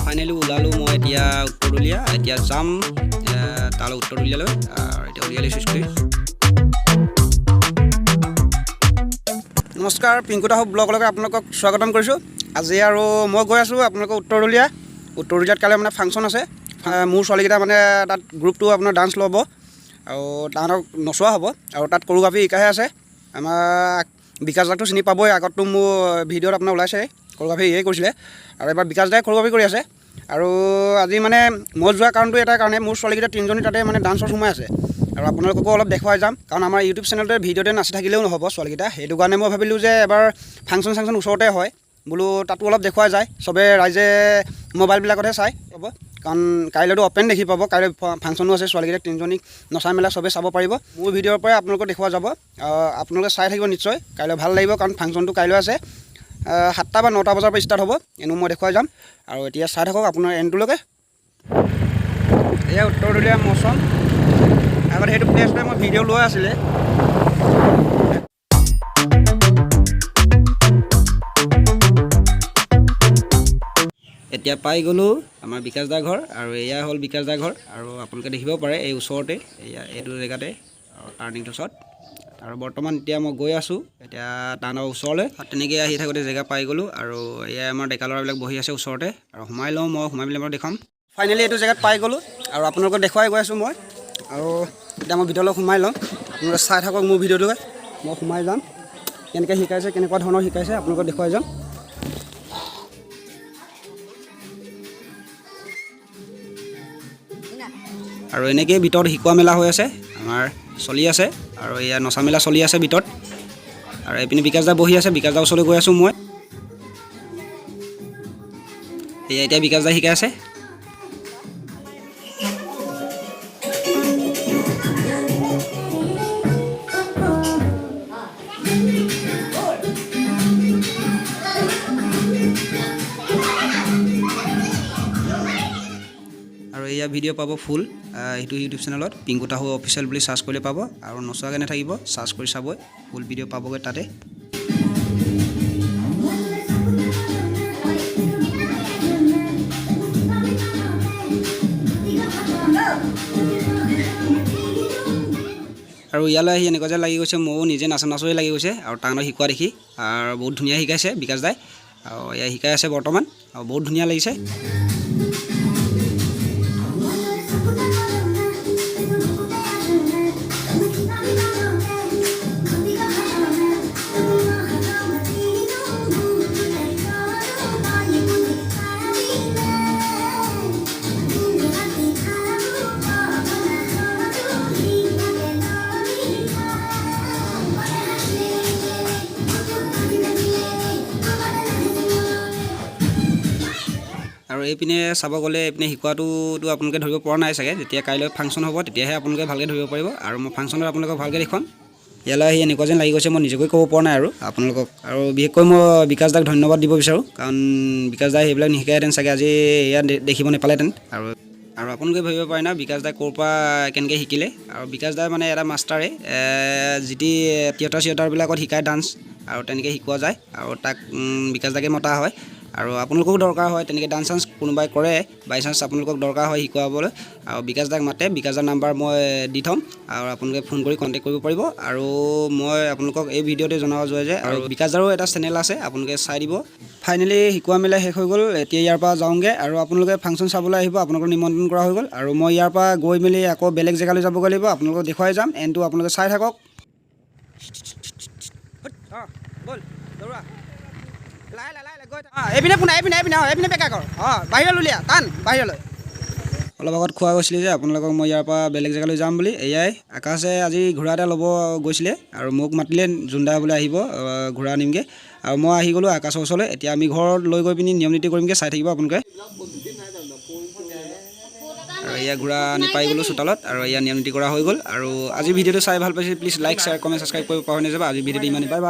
Finally ওলালোঁ মই এতিয়া উত্তৰদলীয়া। এতিয়া যাম তালৈ উত্তৰদলীয়ালৈ আৰু এতিয়া উলিয়াই লৈছোঁ স্কুটি। নমস্কাৰ, পিংকু দাস ব্লগলৈকে আপোনালোকক স্বাগতম কৰিছোঁ। আজি আৰু মই গৈ আছোঁ আপোনালোকৰ উত্তৰদলীয়া। উত্তৰদলীয়াত কাইলৈ মানে ফাংচন আছে। মোৰ ছোৱালীকেইটা মানে তাত গ্ৰুপটো আপোনাৰ ডান্স ল'ব আৰু তাহাঁতক নচোৱা হ'ব আৰু তাত কৰিঅ'গ্ৰাফী শিকাহে আছে। আমাৰ বিকাশ দাকটো চিনি পাবই, আগততো মোৰ ভিডিঅ'ত আপোনাৰ ওলাইছে, কৰিঅ'গ্ৰাফী এয়ে কৰিছিলে আৰু এবাৰ বিকাশ দাই কৰিঅ'গ্ৰাফী কৰি আছে। আৰু আজি মানে মই যোৱাৰ কাৰণটো এটা কাৰণে, মোৰ ছোৱালীকেইটা তিনিজনী তাতে মানে ডান্সত সোমাই আছে আৰু আপোনালোককো অলপ দেখুৱাই যাম, কাৰণ আমাৰ ইউটিউব চেনেলটোৱে ভিডিঅ'তে নাচি থাকিলেও নহ'ব ছোৱালীকেইটা। সেইটো কাৰণে মই ভাবিলোঁ যে এবাৰ ফাংচন চাংচন ওচৰতে হয় বোলো, তাতো অলপ দেখুৱাই যায়। চবে ৰাইজে মোবাইলবিলাকতহে চাই হ'ব, কাৰণ কাইলৈতো অ'পেন দেখি পাব। কাইলৈ ফাংচনো আছে, ছোৱালীকেইটা তিনিজনীক নচা মেলা চবে চাব পাৰিব। মোৰ ভিডিঅ'ৰ পৰাই আপোনালোকক দেখুওৱা যাব, আপোনালোকে চাই থাকিব নিশ্চয়। কাইলৈ ভাল লাগিব, কাৰণ ফাংচনটো কাইলৈ আছে। 7টা বা 9টা বজাৰ পৰা ষ্টাৰ্ট হ'ব, এনেও মই দেখুৱাই যাম। আৰু এতিয়া চাই থাকক আপোনাৰ এণ্ডটোলৈকে। এয়া উত্তৰদলীয়া মৌচম। আগতে সেইটো প্লেচতে মই ভিডিঅ' লোৱা আছিলে। এতিয়া পাই গ'লোঁ আমাৰ বিকাশ দাৰ ঘৰ আৰু এয়া হ'ল বিকাশ দাৰ ঘৰ। আৰু আপোনালোকে দেখিব পাৰে এই ওচৰতে, এয়া এইটো জেগাতে টাৰ্ণিংটোৰ ওচৰত। আৰু বৰ্তমান এতিয়া মই গৈ আছোঁ এতিয়া টাউনৰ ওচৰলৈ। তেনেকৈ আহি থাকোঁতে জেগা পাই গ'লোঁ আৰু এয়া আমাৰ ডেকা ল'ৰাবিলাক বহি আছে ওচৰতে আৰু সোমাই লওঁ মই, সোমাই পেলাই মই দেখুৱাম। ফাইনেলি এইটো জেগাত পাই গ'লোঁ আৰু আপোনালোকক দেখুৱাই গৈ আছোঁ মই। আৰু এতিয়া মই ভিতৰলৈ সোমাই ল'ম, আপোনালোকে চাই থাকক মোৰ ভিডিঅ'টোকে। মই সোমাই যাম, কেনেকৈ শিকাইছে, কেনেকুৱা ধৰণৰ শিকাইছে আপোনালোকক দেখুৱাই যাম। আৰু এনেকৈয়ে ভিতৰত শিকোৱা মেলা হৈ আছে, আমাৰ চলি আছে আৰু এয়া নচা মেলা চলি আছে ভিতৰত। আৰু এইপিনে বিকাশ দা বহি আছে, বিকাশ দাৰ ওচৰলৈ গৈ আছোঁ মই। এয়া এতিয়া বিকাশ দা শিকাই আছে। আৰু এয়া ভিডিঅ' পাব ফুল এইটো ইউটিউব চেনেলত পিংকু তাহু অফিচিয়েল বুলি চাৰ্চ কৰিলে পাব। আৰু নোচোৱাকৈ নাথাকিব, চাৰ্চ কৰি চাবই, ফুল ভিডিঅ' পাবগৈ তাতে। আৰু ইয়ালৈ আহি এনেকুৱা যে লাগি গৈছে, ময়ো নিজে নাচো নাচোৱে লাগি গৈছে আৰু তাহাঁতক শিকোৱা দেখি। আৰু বহুত ধুনীয়া শিকাইছে বিকাশ দাই আৰু এয়া শিকাই আছে বৰ্তমান আৰু বহুত ধুনীয়া লাগিছে। আৰু এইপিনে চাব গ'লে এইপিনে শিকোৱাটোতো আপোনালোকে ধৰিব পৰা নাই চাগে, যেতিয়া কাইলৈ ফাংচন হ'ব তেতিয়াহে আপোনালোকে ভালকৈ ধৰিব পাৰিব। আৰু মই ফাংচনত আপোনালোকক ভালকৈ দেখুৱাম। ইয়ালৈ আহি এনেকুৱা যেন লাগি গৈছে, মই নিজকে ক'ব পৰা নাই আৰু আপোনালোকক। আৰু বিশেষকৈ মই বিকাশ দাক ধন্যবাদ দিব বিচাৰোঁ, কাৰণ বিকাশ দাই সেইবিলাক নিশিকাইহেঁতেন চাগে আজি ইয়াত দেখিব নেপালেহেঁতেন। আৰু আৰু আপোনালোকে ভাবিব পাৰে না বিকাশ দাই ক'ৰ পৰা কেনেকৈ শিকিলে। আৰু বিকাশ দাই মানে এটা মাষ্টাৰে, যি টি থিয়েটাৰ চিয়েটাৰবিলাকত শিকায় ডান্স আৰু তেনেকৈ শিকোৱা যায় আৰু তাক বিকাশ দাকে মতা হয়। আৰু আপোনালোকৰো দৰকাৰ হয় তেনেকৈ ডান্স চান্স কোনোবাই কৰে, বাই চান্স আপোনালোকক দৰকাৰ হয় শিকোৱাবলৈ আৰু বিকাশ দাক মাতে। বিকাশ দাৰ নাম্বাৰ মই দি থ'ম আৰু আপোনালোকে ফোন কৰি কণ্টেক্ট কৰিব পাৰিব। আৰু মই আপোনালোকক এই ভিডিঅ'তে জনাব যোৱা যে আৰু বিকাশ দাৰো এটা চেনেল আছে, আপোনালোকে চাই দিব। ফাইনেলি শিকোৱা মেলা শেষ হৈ গ'ল, এতিয়া ইয়াৰ পৰা যাওঁগৈ। আৰু আপোনালোকে ফাংচন চাবলৈ আহিব, আপোনালোকক নিমন্ত্ৰণ কৰা হৈ গ'ল। আৰু মই ইয়াৰ পৰা গৈ মেলি আকৌ বেলেগ জেগালৈ যাবগৈ লাগিব, আপোনালোকক দেখুৱাই যাম। এণ্ডটো আপোনালোকে চাই থাকক। ব'ল দৌৰা, লাহে লাহে লাহে গৈ। এইপিনে পোনা, এইপিনে এইপিনে, অঁ এইপিনে বেকা কৰ, অঁ বাহিৰলৈ উলিয়া, টান বাহিৰলৈ। অলপ আগত খোৱা গৈছিলে যে আপোনালোকক মই ইয়াৰ পৰা বেলেগ জেগালৈ যাম বুলি। এয়াই আকাশে আজি ঘোঁৰা এটা ল'ব গৈছিলে আৰু মোক মাতিলে, জোনদা বোলে আহিব, ঘোঁৰা আনিমগৈ। আৰু মই আহি গ'লোঁ আকাশৰ ওচৰলৈ। এতিয়া আমি ঘৰত লৈ গৈ পিনি নিয়ম নীতি কৰিমগৈ, চাই থাকিব আপোনালোকে। আৰু এয়া ঘোঁৰা আনি পাই গ'লোঁ চোতালত আৰু এয়া নিয়ম নীতি কৰা হৈ গ'ল। আৰু আজি ভিডিঅ'টো চাই ভাল পাইছে, please like, share, comment, subscribe কৰিব পাহৰি নাযাব। আজি ভিডিঅ'টো ইমানেই, বাই বাই।